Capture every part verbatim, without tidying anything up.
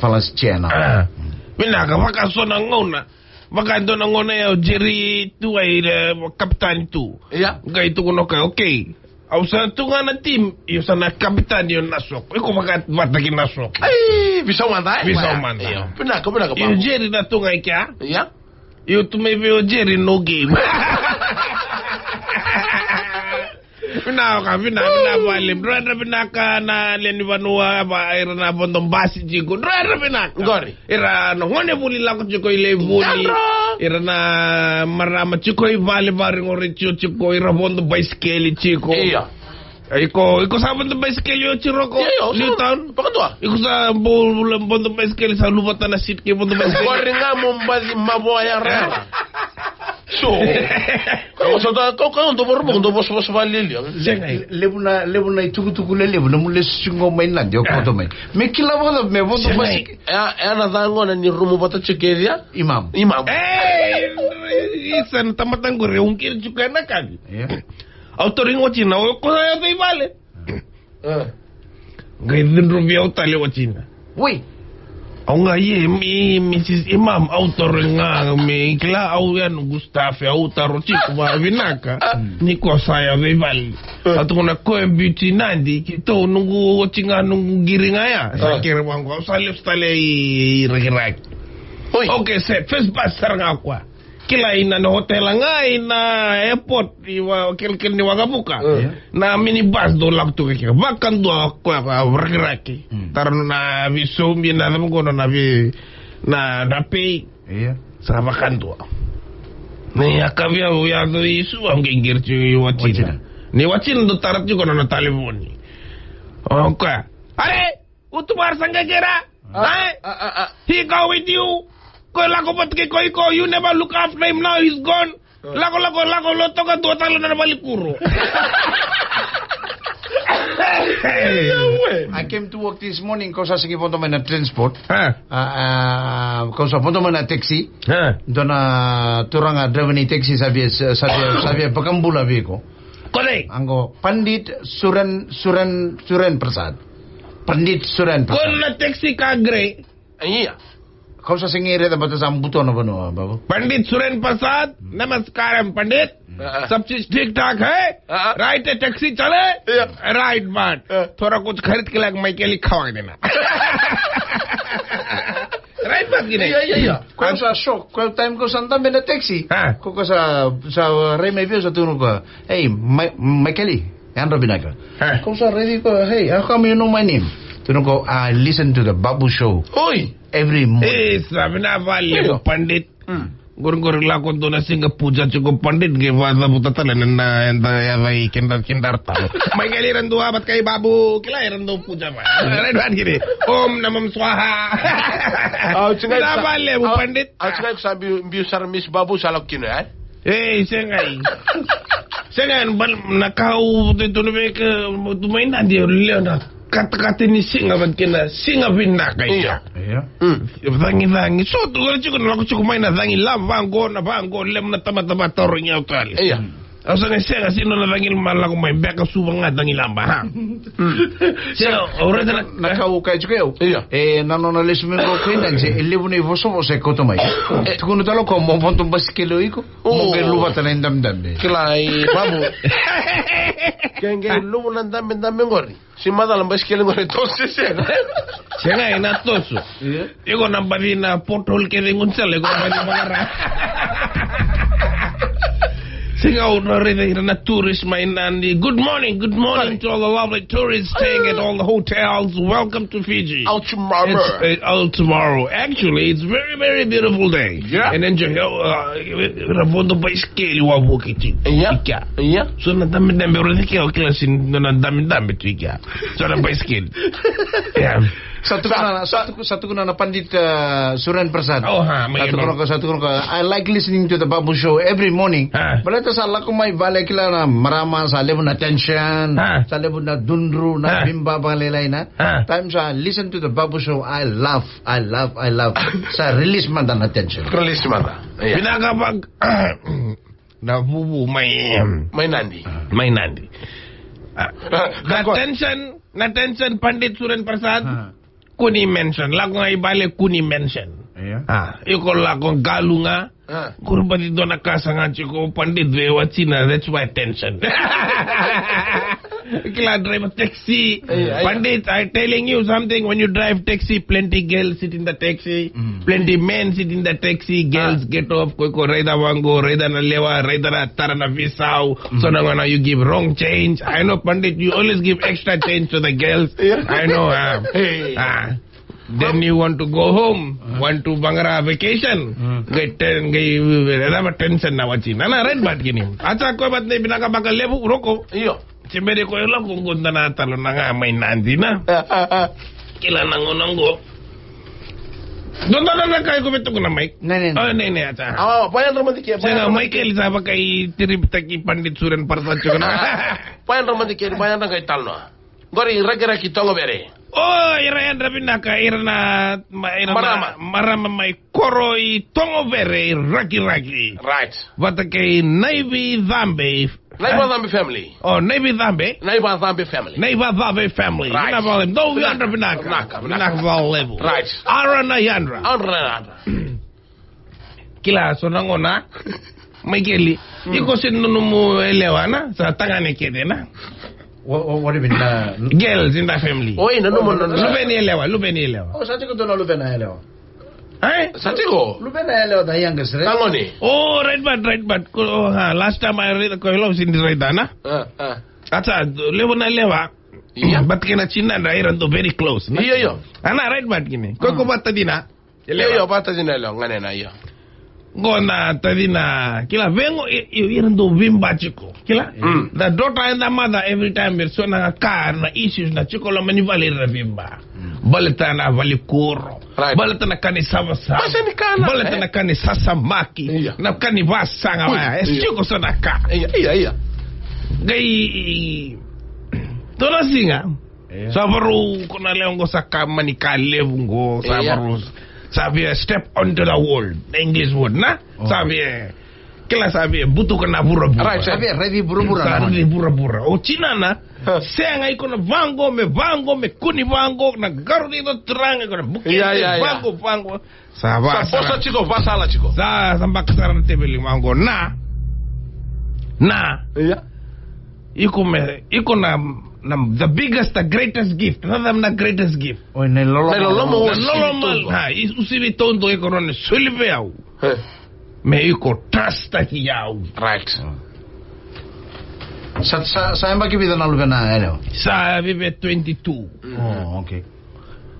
Falasi Channel. Ah. Vinaka, vaka so na gauna. Vaka dua na gauna ya o Jerry tu ai, e, kapitani tu. Ia. Qai tukuna o koya, okay. Au sa tu ga na team, io sa na kapitani o Nasoko. Iko vaka vata ki Nasoko. Ai, visau mada, e? Visau mada. Io, vinaka, vinaka. Io, Jerry na tu ga i kea. Ia. Io tu mai vei o Jerry, no game. Vinaka, vinaka, vinaka vale. Drodro vinaka na lewe ni vanua, va, ira na vodo basi tiko. Drodro vinaka. Qori. Ira na gone vuli lako tiko i lai vuli. Drodro. Ira na marama tiko i vale, vari qori tiko, tiko, ira vodo baisikeli tiko. Ia. Iko, iko sa vodo baisikeli oti Roko? Io, io, Newtown? Vakadua. Iko sa bo-, vodo baisikeli, sa luvata na seat kei vodo baisikeli? Qori ga mo baci mavoa ya rara. So. Kau sa da, kau, kau dou voro, dou voso, voso valilia. Sega. Levu na, levu na itukutuku lelevu, na mu lesu tiko mai Nadi, o koto mai. Me kila vata, me vodo basi. E, e na ca gona ni rumu vata tiko kece ya? Imam. Imam. Ei, isa na tamata qori, au qiri tiko ena kavi. Ia. Au tarogi watina, o koya ya vei vale. E. Qai cudruvi au tale watina. Oi. Au ga, ie, mi, Missus Imam, au tarogi ga, me kila au ya noqu staff, au taro tiko vakavinaka. Ni ko sa ya vei vale. E. Au tukuna ko e Beauty Nadi, keitou noqu oti ga noqu qiri ga ya. Sa kere vaqo, au sa lesu tale i, i Rakiraki. Oi. Okay, set, first bus sara ga o koya. Kila ina na hotel ga, ina airport, i wa, kelkel ni waqavuka. Mm. Na minibus dou lako tu kina. Vakadua o koya, koya Rakiraki. Mm. Tara na veisaumi, na cava qo na vei, na, na pei. Ia. Sa vakadua. Ni yakavi au yaco i Suva, au qai qiri tiko i watina. Watina. Ni watina dou tara tiko na, na talevoni. O koya. Are! Utumar sa qai kira. Ah, eh? Ah, ah, ah. He go with you. Ko lako vata kei iko, iko, you never look after him, now he's gone. Ah. Lako, lako, lako, lo toka dua tale na valikuro. I came to work this morning, kau sa sigi vodo mai na transport. Ah. Ah, ah, kau sa vodo mai na taxi. Ah. Dua na turaga driver ni taxi sa via, sa via, sa via vakabula vei iko. Ko cei? Qo Pandit Suren, Suren, Suren Prasad. Pandit Suren Prasad. Ko na taxi ka grey. Ia. Kau sa sega ni raica baleta sa buto na vanua, babu. Pandit Suren Prasad, namaskaram Pandit. Ah, ah. Sab cheez theek thaak hai? Ah, ah. Right, taxi chale? Ia. Right, man. Ah. Thoda kuch kharid ke laiye, main ke liye khawanga dena. Right, baat ki nahi? Ia, ia, ia. Kau sa shock. Kau time kau sa dabe na taxi. Ha. Kau, kau sa, sa rai mai vei au sa tukuna o koya, "Hey, Ma-, Michael, yadra vinaka." Ha. Kau sa rai vei koya, "Hey, how come you know my name?" Tukuna o koya, "I listen to the Babu show." Oi. Every morning. Eh, sa vinaka vakalevu, Pandit. Hmm. Qori, qori lako dua na siga puja tiko Pandit, qai vakacavuta tale na, na, eda, eda i keda, keda talo. Mai qai ira dua vata kei Babu, kila ira dua puja mai. Rai vata kina. Om Namam Swaha. Au tiko ga, vinaka vakalevu, Pandit. Au tiko ga sa biu, biu sara Miss Babu sa lako kina, eh? Ei, sega. Sega, bal, na ka au tukuna vei iko, tu mai Nadi, lewe na katakata ni siga vata kei na siga vinaka. Ia. Ia. Mm. Cagicagi. So, tu qori tiko na lako tiko mai na cagilaba vaqo, na vaqo, levu na tamata vakatarogi au tale. Ia. Au sa qai sega, sega ni na cagilaba lako mai, beka Suva ga cagilaba, ha? Mm. Sega, au raica na, na ka au kaya tiko au. Ia. E, na nona lesu mai qo ko Nadi, e levu na ivosavosa e kauta mai. E. Tukuna tale o koya mo vodo basikeli o iko. Oh. Mo qai luvata na idabedabe. Kila i Babu. Ke qai luvu na dabedabe qori. Se macala basikeli qori toso se sega. Sega, ena toso. Ia. Iko na baci na pothole kece qo ni sala, iko na baci vakara. Sega, au na raica ira na tourist mai Nadi. Good morning, good morning to all the lovely tourists staying at all the hotels. Welcome to Fiji. Out tomorrow. It's, uh, out tomorrow. Actually, it's very, very beautiful day. Yeah. And enjoy, uh, ira vodo baisikeli wavoki tiko. Ia. Ika. Ia. So na dabedabe, au raica ke au kila se na dabedabe tu ika. So na baisikeli. Yeah. Sa tukuna, sa, sa, tuku-, sa tukuna na Pandit, uh, Suren Prasad. Oh, ha, mai sa tukuna, sa tukuna, I like listening to the Babu show every morning. Ah. Baleta sa lako mai vale kila na marama, sa levu na tension, ah, sa levu na dundru, na, ah, bimba vakalailai na. Ah. Time sa listen to the Babu show, I laugh, I laugh, I laugh. Sa release mada na tension. Release mada. Ia. Vinaka vak-, na vuvu mai, em, mai Nadi. Mai Nadi. Ah, ah, na tension, na tension Pandit Suren Prasad. Ah. Kuni mention, lako ga i vale Kuni mention. Io. Ah, iko lako galu ga. Ah. Kuru bati dua na ka sa ga tiko, pandit vei watina, that's why tension. Kila driver taxi. Io, io. Pandit, I telling you something, when you drive taxi, plenty girls sit in the taxi, plenty men sit in the taxi, girls get off, ko iko raica vaqo, raica na lewa, raica na tara na visau. So na gauna you give wrong change. I know, pandit, you always give extra change to the girls. Io. I know, ah. Ah. Then you want to go home, want to vaqara vacation. Qai ten, qai raica tension na watina. Na right bat kini. Acha ko bat ni vinaka vakalevu roko. Io. Tiberi ko lako qo dua na talo na ga mai Nadi na. Ah, ah, ah. Kila na gauna qo. Dua na ka iko vei tukuna mai. Nei, nei, nei. Oh, nei, nei, acha. Awa, awa, vayadra mada ke, sega, vayadra mada ke. Michael sa vakatiribitaki pandit Suren parsa tiko na. Vayadra mada ke, vayadra qai talanoa. Qori Rakiraki Togovere. O, ira yadra vinaka, ira na, ma-, ira na marama. Marama mai koro i Togovere, i Rakiraki. Right. Vata kei Naivicabe. Naivacabe family. O, Naivicabe. Naivacabe family. Naivacabe family. Right. Vinaka vakalevu. Dou yadra vinaka. Vinaka, vinaka. Vinaka vakalevu. Right. Ara na yadra. Ara na yadra. Kila, so na gauna. Maikeli, iko se nonomu yalewa na, sa tagane kece na. Wha-, wha-, what do you mean, uh, n- Girls in the family. Oi, nonomu, nonomu. Luveni yalewa, luveni yalewa. Oh, sa tiko dua na luvena yalewa. Eh? Sa tiko? Luvena yalewa, the youngest, right? Tagone. Oh, right, but, right, but, ko, oh, ha, last time I read, ko ilo sindi right, na? Ah, ah. Acha, levu na yalewa. Io. But kena tinadra, ira dau very close, na? Io, io. Ana, right, but kini. Ko, ko vata dina. Io, io, vata dina yalewa, gane na, io. Qo na tacina, kila, vei qo, i, i, ira dau veiba tiko, kila? Mm. The daughter and the mother, every time era so na ka, na issues, na tiko loma ni vale, ira veiba. Mm. Baleta na vale kuro. Right. Baleta na ka ni savasava. Baleta na ka ni sasamaki. Io. Na ka ni vasaga, io, vaya. E tiko so na ka. Io, io, io. Qai, dua na siga. Io. Sa varau, ko na lewe qo sa ka mani ka levu qo, sa varau. Sa via step onto the world, the English word, na? Oh. Sa via, kila sa via butuka na vuravura. Right, sa via raici vuravura. Sa raici vuravura. O tinana, sega iko na vaqo, me vaqo, me kua ni vaqo, na qaro ni turaga, iko na buke, io, io, io, vaqo, vaqo. Sa va, sa vosa tiko, vasala tiko. Sa, sa baka sara na teveli vaqo. Na. Na. Io. Iko me, iko na, na, the biggest, the greatest gift. Na, na, na greatest gift. Oi, na loloma. Na loloma, na loloma. Ha, i, usivi todo iko na soli vei au. Eh. Me iko trust ki au. Right. Sa, sa, sa yabaki vica na luvena yalewa? Sa vive twenty-two. Oh, okay.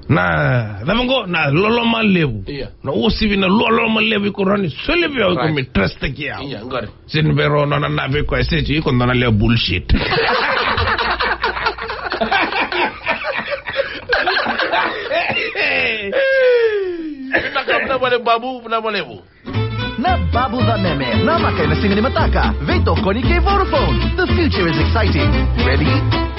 Na, cava qo, na loloma levu. Io. Na uasivi na loloma levu iko rawa ni solia vei au, iko me trust-taki au. Io, qori. Sega ni vei rau nona na vei koya, se tiko dua na lewe bullshit. Vinaka, vinaka vakalevu Babu, vinaka vakalevu. Na Babu Cameme, namaka ena siga ni mataka. Veitokoni kei Vodafone. The future is exciting. Ready?